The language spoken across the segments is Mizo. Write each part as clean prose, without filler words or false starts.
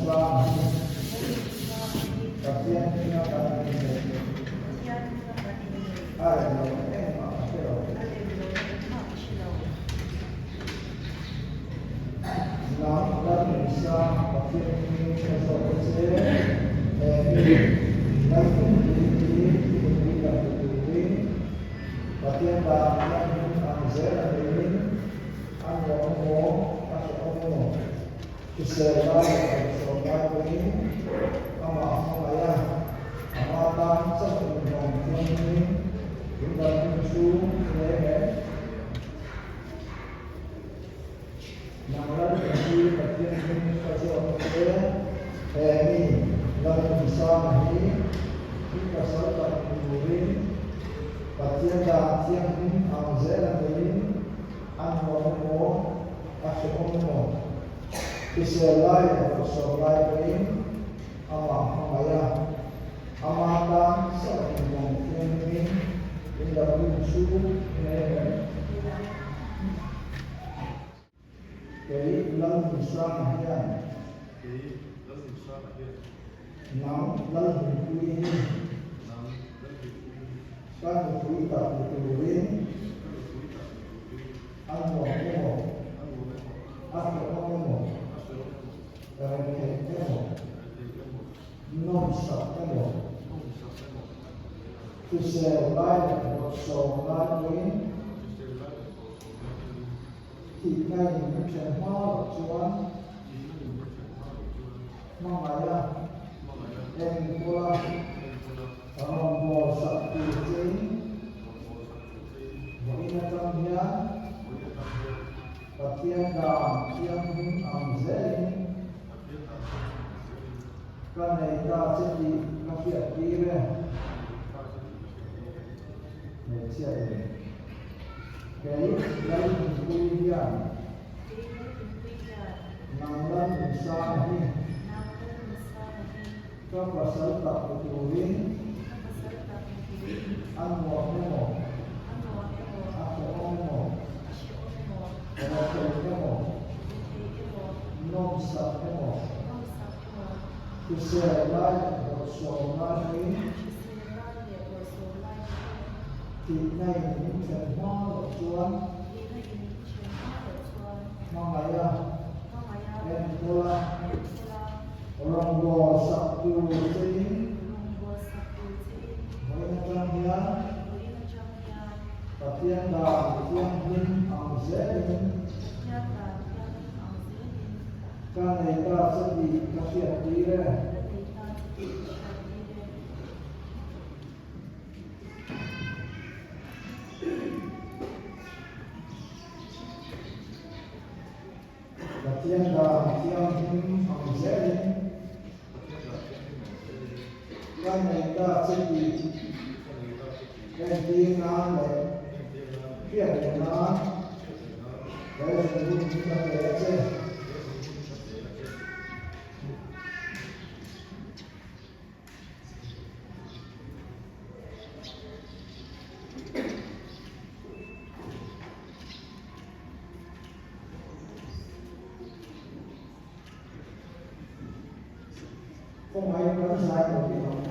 Nunsanga hi Pathian hminga kan inneih a rem lohna engmah ka hre lo. Nang Lalnunsanga Pathian hmingin ka zawt a che, he mi Lalhmunpui hi i nupui tak ni turin Pathian dan hian hmun ang zel a neiin a nuam emaw a hrehawm emaw hrisel lai leh bawlhhlawh lai pawhin amah hmangaih a, ama tan chauh inhawng thianghlimin tundang hun chu i nei em? Nang Lalhmun hi Pathian hming ka zawt a che, he mi Lalhmunsanga hi i pasal tak ni turin Pathian dan thianghlim ang zel a neiin a nuam emaw a hrehawm emaw hrisel lai leh bawlhsawm lai pawhin amah hmangaih a, ama tan chauh invawng thianghlimin indampun chu i nei em? Kei Lalnunsanga hian. Kei Lalnunsanga hian. Nang Lalhunpuii hi. Nang Lalhunpuii hi. Ka nupui tak ni turin. Ka nupui tak ni turin. A nuam emaw. A nuam emaw. A hrehawm emaw. A hrehawm emaw. Rengtheih emaw. Rengtheih emaw. Nawmsak emaw. Nawmsak emaw. Hrisel lai leh bawlhsawm lai pawhin. Hrisel lai leh bawlhsawm lai pawhin. Thihna in min then hma loh chuan. Thihna in min then hma loh chuan. Hmangaih a. Hmangaih a. Enkawl a. Enkawl a. Rawngbâwl sak tur chein. Rawngbâwl sak tur chein. Vawiin atang hian. Vawiin atang hian. Pathian dan thianghlim ang zelin. Pathian dan thianghlim ang zelin. Ka nei ta che tih ka hriat tir e. Ka nei ta che tih ka hriat tir e. Hmeichhia in. Kei Lalhmunpui hian. Kei Lalhmunpui hian. Nang Lalhmunsanga hi. Nang Lalhmunsanga hi. Ka pasal tak ni turin. Ka pasal tak ni turin. A nuam emaw. A nuam emaw. A hrehawm emaw. A hrehawm emaw. Rethei emaw. Rethei emaw. Nawmsak emaw. Nawmsak emaw. Hrisel lai leh bawlhsawm lai pawhin. Hrisel lai leh bawlhsawm lai pawhin. Thihna in min then hma loh chuan. Thihna in min then hma loh chuan. Hmangaih a. Hmangaih a. Enkawl a. Enkawl a. Rawngbâwl sak tur chein. Rawngbâwl sak tur chein. Vawiin atang hian. Vawiin atang hian. Pathian dan thianghlim ang zelin. Pathian dan thianghlim ang zelin. Ka nei ta che tih ka hriat tir e. Ka nei ta che tih ka hriat tir e. Pathian dan thianghlim ang zelin. Ka nei ta che tih entir nan leh hriat leh nan he zungbun hi ka pe a che. Khawngaih kan zai lo tih ang.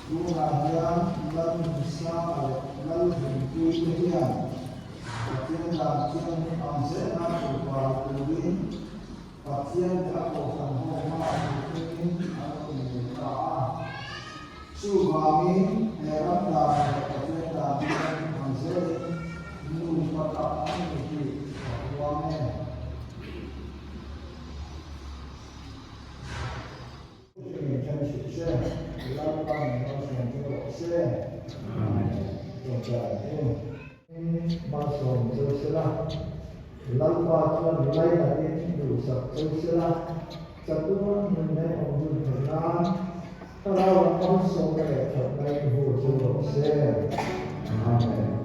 Tunah hian Lalhmunsanga leh Lalhmunpuii te hian Pathian dan thianghlim ang zela nupa turin Pathian leh a kohhran ho hmaah thuthlungin an lo innei ta a. Chuvangin, he ram dan leh Pathian dan thianghlim ang zelin nupa tak an ni tih ka huam e. Hring then suh se, Lalpan malsawm chu rawh se. Amen. Tawngtai ang u. Malsawm cheu sela, Lalpa chuan lainatin duhsak cheu sela, chatuan nun leh awm dun theih nan Thlarau lam malsawmna leh thatna in hu cheu rawh se. Amen.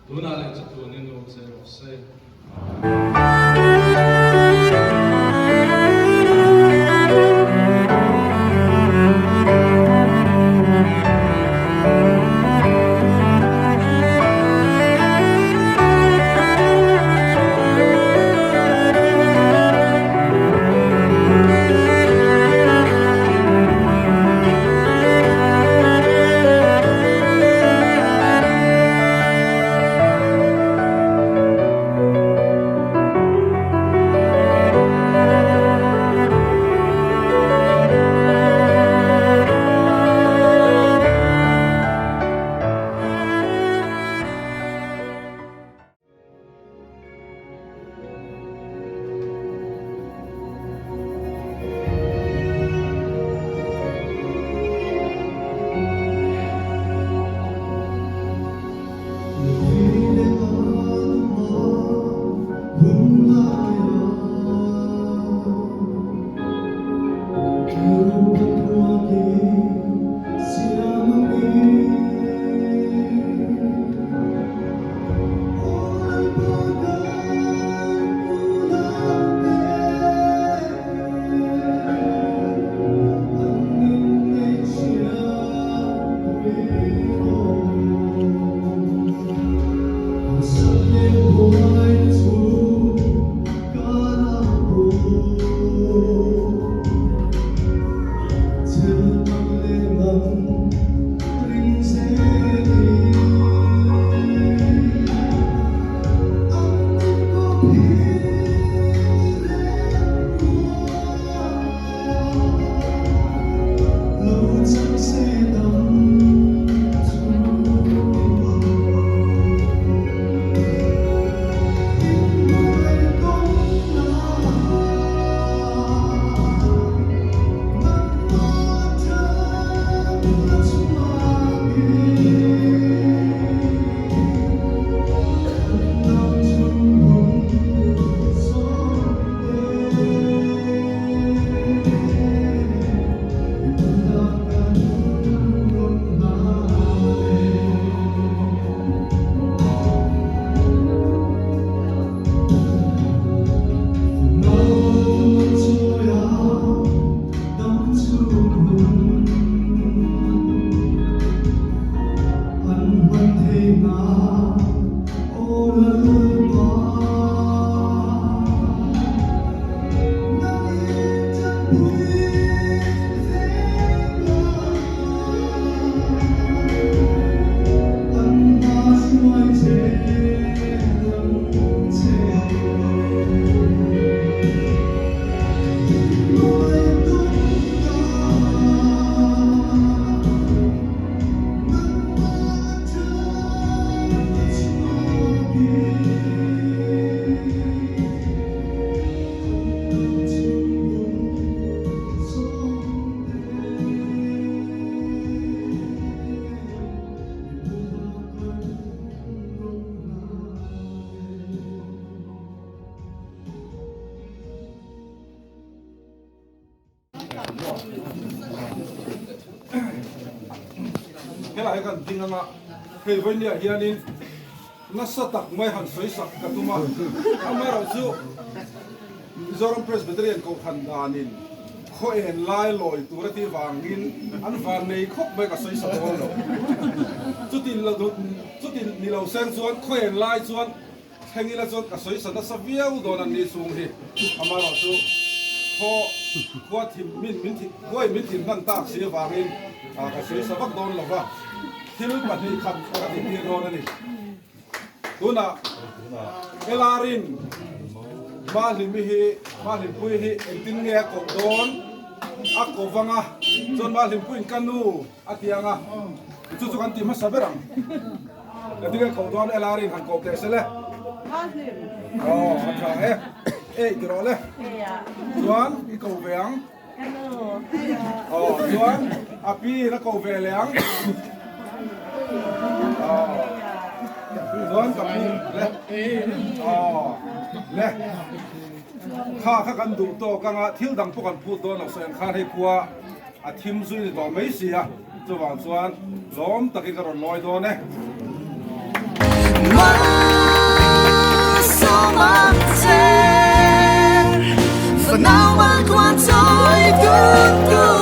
Tunah leh chatuanin awm zel rawh se. Helai kan ding anga hei vawinia hianin nasa tak mai han sawi sak ka tum a, amaherawhchu Mizoram Presbyterian Kohhran danin khaw en lai lawi tur a tih vangin an van nei khawp mai ka sawi sak dawn lo. Chuti ni lo seng chuan khaw en lai chuan Thleng ila chuan ka sawi sa nasa viau dawn a ni chung hi amaherawhchu khaw khua thim min min thim khuain min thim hman tak si avangin ka sawi sa vak dawn lo va, thil 2 khat ka ti tir dawn a ni. Tunah Elarin Mahlimi hi Mahlimpui hi engtin nge a koh dawn a ko vang a, chuan Mahlimpuiin ka nu a ti ang a, chu chu kan ti hmasa ber ang. Ka tinge koh dawn LR in han koh teh se le. Aw a tha e. Ei ti rawh le. Chuan i ko ve ang. Aw chuan a pi in a ko ve leh ang. Aw chuan ka pi le. Aw le. Kha kha kan duh tawk anga thil dang pawh kan phut dawn lo sawi ang khan hei khua a thim zui ni tawh mai si a. Chuvang chuan lawm takin ka rawn lawi dawn e. chawi dun tu.